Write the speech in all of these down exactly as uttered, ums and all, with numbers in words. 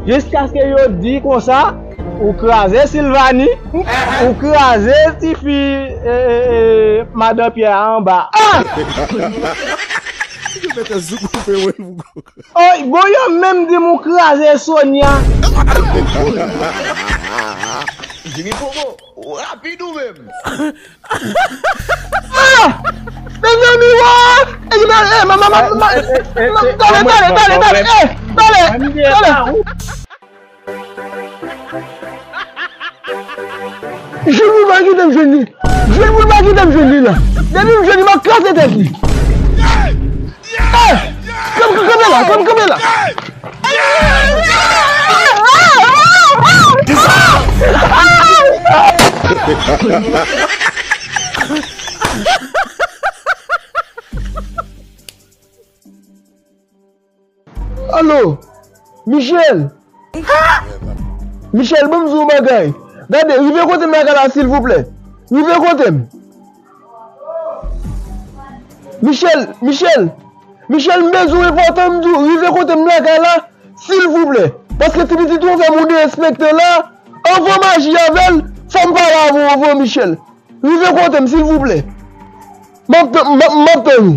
Jiskaske yo di konsa, ou kraze Silvani, ou kraze tifi, e, e, e, madan Pyè a anba. Ah! Yo mete zouk koupe wen. Oy, bon, yo menm di m ou kraze Sonia. Jimmy Popo, ou rapid ou menm. Ah! Mezanmi, wa! E, e, e, ma, ma, ma, ma, eh, eh, eh, eh, eh, tale, tale, tale, tale, eh, tale, tale. Jimmy pa kite m jwenn li. Jimmy pa kite m jwenn li la. Depi m jwenn li, m ap kraze tèt li. Eh! Kanpe, kanpe la, kanpe, kanpe la. Alo, Michel. Michel, ban m di w yon bagay. Gade, rive kote m lakay la, silvouplè. Rive kote m. Michel, Michel, Michel, m bezwen w enpòtan, m di w, rive kote m lakay la, silvouplè. Paske ti pitit ou fè m yon derespektan la, anvan m aji avè l, fò m pale avè w anvan, Michel. Rive kote m, silvouplè. M ap tann, m ap, m ap tann ou.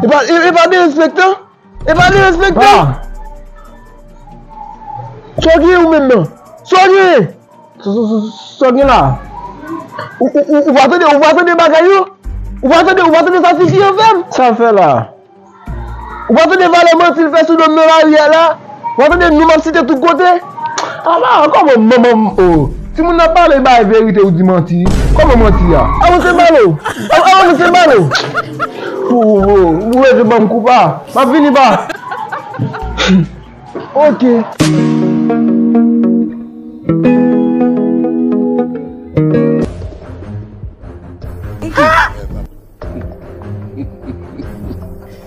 E pa, e, e pa derespektan? E pa derespektan? Ah! Sa w genyen ou menm nan? Sa w genyen? Sa, sa, sa, sa w gen la? Ou, ou, ou, ou pa tande, ou pa tande bagay yo? Ou pa tande, ou pa tande sa tifi an fè m? Sa l fè la? Ou pa tande valè manti l fè sou do m nan lari a la? Ou pa tande non m ap site tout kote? Ala, kòman manman m, o. Timoun nan pale bay verite ou di manti. Kòman manti a? Avanse balo. Avanse balo. Ou, ou, ou, ou rete ban m koupa. M ap vini ba. Ok.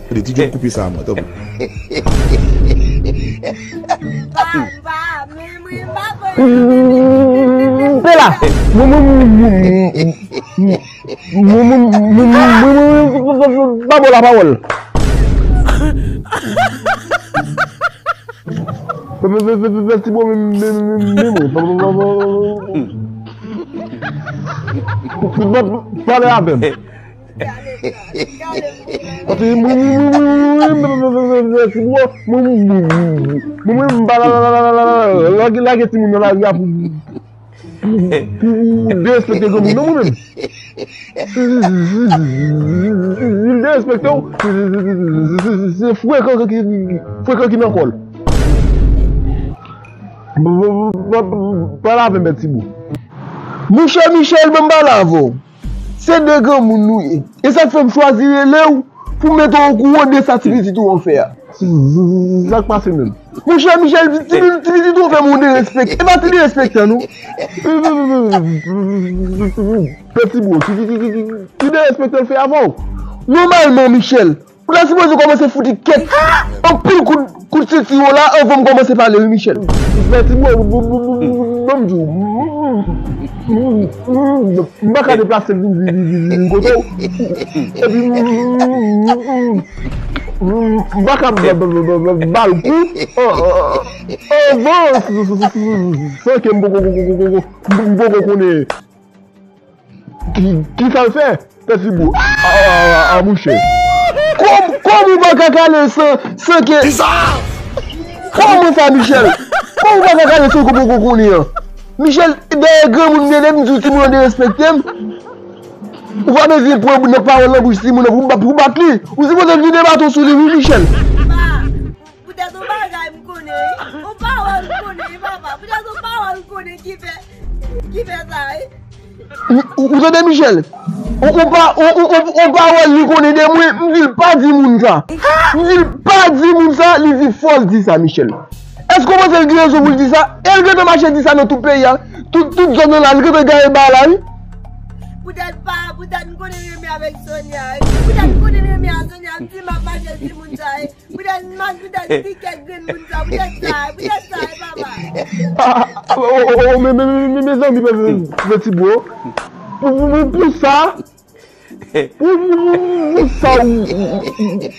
Gade, ti John koupe sa a mwen, tanpri. Pela! Mwen, mwen, mwen, mwen, mwen, mwen, mwen, mwen, mwen, mwen, mwen, mwen, pa bon la pawòl. Fè, fè, fè, fè, fè, fè ti bò, men, men, men, men, men, mwen. Pale avè m. Paske mwen, mwen, mwen, mwen, mwen, mwen, mwen, mwen, mwen, mwen, mwen, mwen, mwen, mwen, mwen, mwen, mwen, mwen, mwen, lage, lage timoun nan lari a pou, pou derespekte granmoun nan mwen menm. Li derespekte w, se frekan ki, frekan ki nan kò l. Pale avè m, Bèt Tibou. Monchè Michel, ban m pale avè w. Se de granmoun nou ye. E sa k fè m chwazi rele w pou m mete w okouran de sa ti pitit ou an fè a. Sa k pase menm? Monchè Michel, ti, ti, ti pitit ou an fè m yon derespektan. E pa ti derespektan, non. Peti bro, ti, ti, ti, ti, ti, ti derespektan l fè avè w. Nòmalman, Michel, ou ta sipoze kòmanse fout li kèk anpil kout, kout senti w la anvan m kòmanse pale, wi, Michel. Peti bro, ban m di w. M pa ka deplase vin, vin, vin, vin, vin kote w. Epi, m pa ka ba, ba, ba, ba, ba l kou. Anvan, san ke m poko, poko, poko, poko, m poko konnen ki, ki sa l fè. Peti bro. A, a, a, a, mouche. Kòm, kòm ou pa ka kale san, san ke. Kisa? Kòman sa, Michel? Kòman ou pa ka kale san ke w poko konnen an? Michel, dèyè granmoun m ye, depi m di w timoun an derespekte m. Ou pa bezwen pran nan pawòl nan bouch timoun nan pou bat, pou bat li. Ou sipoze vide baton sou li, wi, Michel. Poutèt yon bagay m konnen, wi. Yon pawòl m konnen, wi, papa. Poutèt yon pawòl m konnen ki fè, ki fè sa, wi. Ou, ou, ou tande, Michel? Yon, yon pa, yon, yon, yon, yon pawòl li konnen de mwen, m di l pa di moun sa. M di l pa di moun sa, li di fò l di sa, Michel. Èske w panse l gen rezon pou l di sa? E l gentan mache di sa nan tout peyi a. Tout, tout zòn nan la, l gentan gaye ba la, wi. Poutèt pa, poutèt m konnen renmen avèk Sonia, wi. Poutèt m konnen renmen a Sonia, m di m ap mache di moun sa, wi. Poutèt m, poutèt ti kèk grenn moun sa, poutèt sa, poutèt sa, wi, papa. Ah, ah, oh, oh, oh, men, men, men, men, mezanmi, men, men, ti bro. Pou, pou, pou, pou sa, pou, pou, pou, pou sa, ou, ou, ou, ou.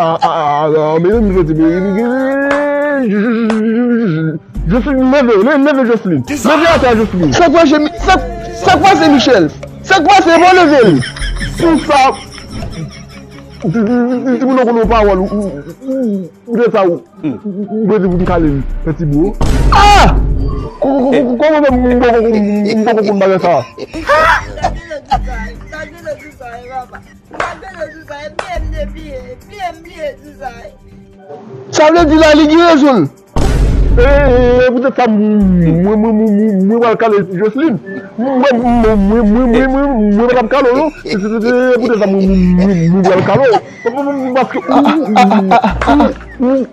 Ah, ah, ah, ah, mezanmi, mezanmi, mezanmi. Jocelyn, leve, le- leve Jocelyn. Leve atè Jocelyn. Sa k pase, Mi- sa, sa k pase, Michel? Sa k pase, bon, leve l. Pou sa, ti moun nan konnen yon pawòl, ou, ou, ou, ou de sa, ou, ou, ou mete pou m kale l, fè ti bro. Ah! Kòman fè m, m poko konn, m poko konn bagay sa? Sa vle di la, li gen rezon l. E, e, e, poutèt sa, mwen, mwen, mwen, mwen, mwen pral kale Jocelyn. Mwen, mwen, mwen, mwen, mwen, mwen, mwen pa t ap kale w, non. Se, se, se, se poutèt sa, mwen, mwen, mwen, mwen pral kale w. Paske ou, ou, ou, ou,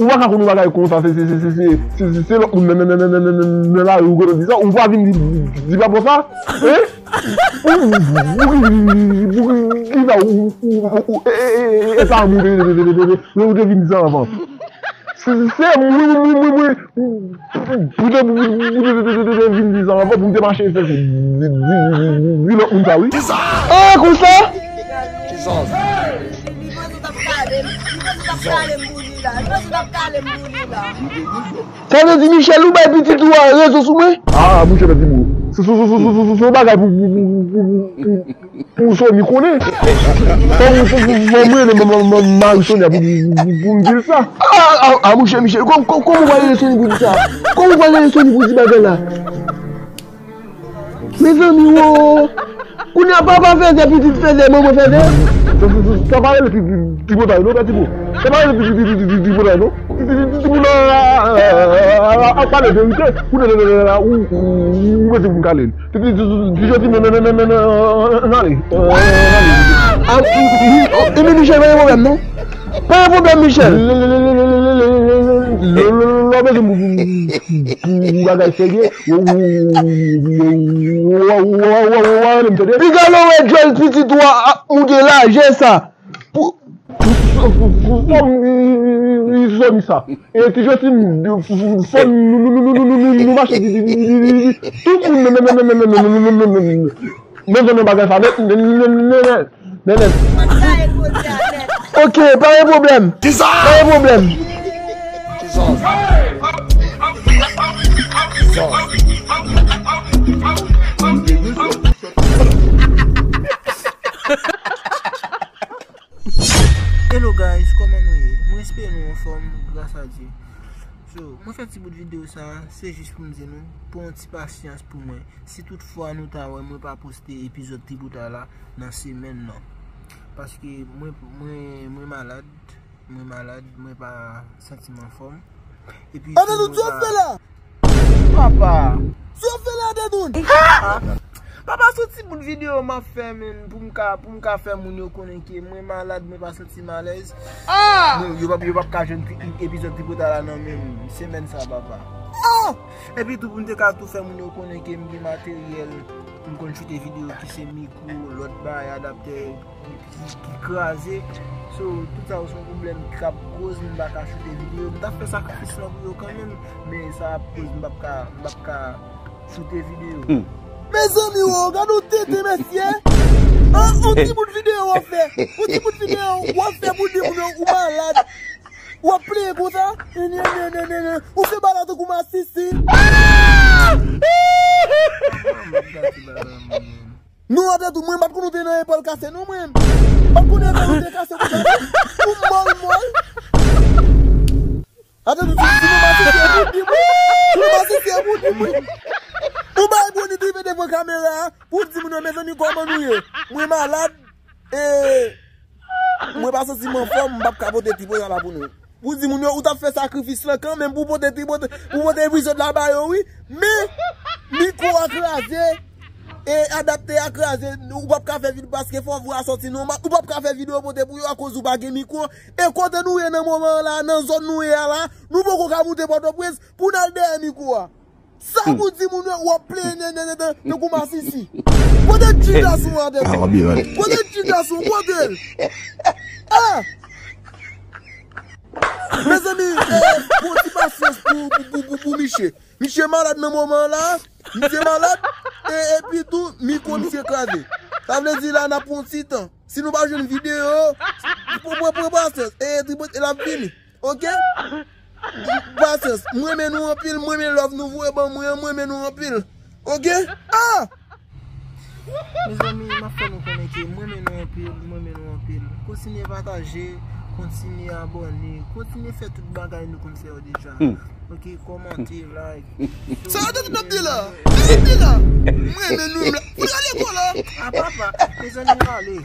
ou pa ka konn yon bagay konsa, se, se, se lòt moun nan, nan, nan lari ou gentan di sa, ou pa vin di, di pa bon sa, hein? Ou, ou, ou, ou, ou, ou, ou, e, e, e, e, e, sa, ou te, te, te, te, te, te, ou te vin di sa anvan. Se, se, wi, wi, wi, wi, wi. Pou te, pou te, pou te, te, te, te, te vin di sa anvan, pou m te mache fè di, di, di, di, di lòt moun sa, wi. Ah, konsa? Sa vle di, Michel, ou bay pitit ou a rezon sou mwen? Ah, mouche, pèdi bro. Se, se, se yon bagay pou, pou, pou, pou, pou, pou, pou Sony konnen. Fò, fò, fò, fò mwen rele ma- ma- ma- mari Sonia pou, pou, pou, pou m di l sa. Ah, ah, ah, mouche, Michel, kò- kò- kòman w pral rele Sony pou di sa? Kòman w pral rele Sony pou di bagay la? Mezanmi, wo! Kounye a papa fèzè, pitit fèzè, manman fèzè. Sa, sa, sa, sa pa rele pi- pi- tripotay, non, pèdi bro. Sa pa rele pi- pi- pi- pi- pi- tripotay, non. Ti- ti- ti- Timoun nan ap pale verite. Ou nan nan nan nan ou ou ou mete pou m kale l. Ti- ti- ti- ti- ti- ti- nan nan nan nan nan nan ale. Ah, wi, wi, wi, Michel, pa gen pwoblèm, non. Pa gen pwoblèm, Michel. Lò bezwen pou bagay serye. Piga lò wè djòl pitit ou a ap moute lajè sa. Pou, pou, pou, pou, pou fòm, li, li, li, li zòn sa. E ti Jostin, fòm nou, nou, nou mache, di, di, di, di, di, di, tout moun, men, men, men, men, men, men, men, men, men, men, men, men, men, bagay sa, nèt, nèt, nèt, nèt, nèt, nèt. Ok, pa gen pwoblèm. Kisa? Pa gen pwoblèm. Kisa? Kisa? Hello guys, kòman nou ye? Mwen espere nou anfòm, gras a Dye. So, mwen fè ti bout videyo sa, se jis pou m di nou, pran yon ti pasyans pou mwen. Si toutfwa nou ta wè mwen pa poste epizòd Tripotay la nan semèn nan. Paske mwen, mwen, mwen malad, mwen malad, mwen pa santi m anfòm. Epi tou, mwen pa Papa! Sa w fè la, Dedoun? Papa, se yon ti bout videyo m ap fè, men, pou m ka, pou m ka fè moun yo konnen ke mwen malad, mwen pa santi m alèz. Ah! Yo, yo p ap, yo p ap ka jwenn tri- epizòd Tripotay la nan menm semèn sa, papa. Ah! Epi tou, pou m te ka tou fè moun yo konnen ke m gen materyèl, m konn choute videyo ki se mikwo, lòt bagay, adaptè, ki, ki, ki kraze. So, tout sa yo se yon pwoblèm k ap koz m pa ka choute videyo. M t ap fè sakrifis lan pou yo kanmenm, men sa ap koz m p ap ka, m p ap ka choute videyo. Mezanmi, wo, gade yon tenten, mesye! An, yon ti bout videyo w ap fè! Yon ti bout videyo w ap fè pou di moun yo ou malad! W ap plenyen konsa? Ou fè bagay tankou masisi! Non, atè tou, mwen m pa t konnen w te nan epòl kase, non, mwen. M pa t konnen epòl ou te kase konsa, non. Ou mòl, mòl. Atè tou, si, si nou masisi e pou di mwen. Si nou masisi e pou di mwen. Ou bay boni tripe devan kamera a, pou di moun yo, mezanmi, kòman nou ye? Mwen malad, e mwen pa santi m anfòm, m p ap ka pote Tripotay la pou nou. Pou di moun yo, ou t ap fè sakrifis lan kanmenm pou pote Tripotay, pou pote epizòd la ba yo, wi. Men, mikwo a kraze, e adaptè a kraze, ou p ap ka fè videyo paske fò vwa a sòti nòmal, ou p ap ka fè videyo pote pou yo akoz ou pa gen mikwo. E kote nou ye nan moman an la, nan zòn nou ye a la, nou poko ka moute Pòtoprens pou n al dèyè mikwo a. Sa pou di moun yo, w ap plenyen tankou masisi. Kote ti gason an, Dedoun? Kote ti gason? Kote l? Ah! Mezanmi, eh, pran ti pasyans pou, pou, pou, pou, pou Miche. Miche malad nan moman an la. Miche malad. E, epi tou, mikwo misye kraze. Sa vle di la, n ap pran ti tan. Si nou pa jwenn videyo, pran, pran, pran pasyans. E, Tripotay, l ap vini. Ok? Pasyans, m renmen nou anpil, m renmen love nou voye ban mwen an, m renmen nou anpil. Oke? Ah! Mezanmi, m ap fè nou konnen ke m renmen nou anpil, m renmen nou anpil. Kontinye pataje, kontinye abòne, kontinye fè tout bagay nou konn fè yo deja. Oke, kòmante, like. Sa yo tout ap di la? Sa yo ap di la? M renmen nou, m la. Fout rale kò la. A papa, mezanmi, rale.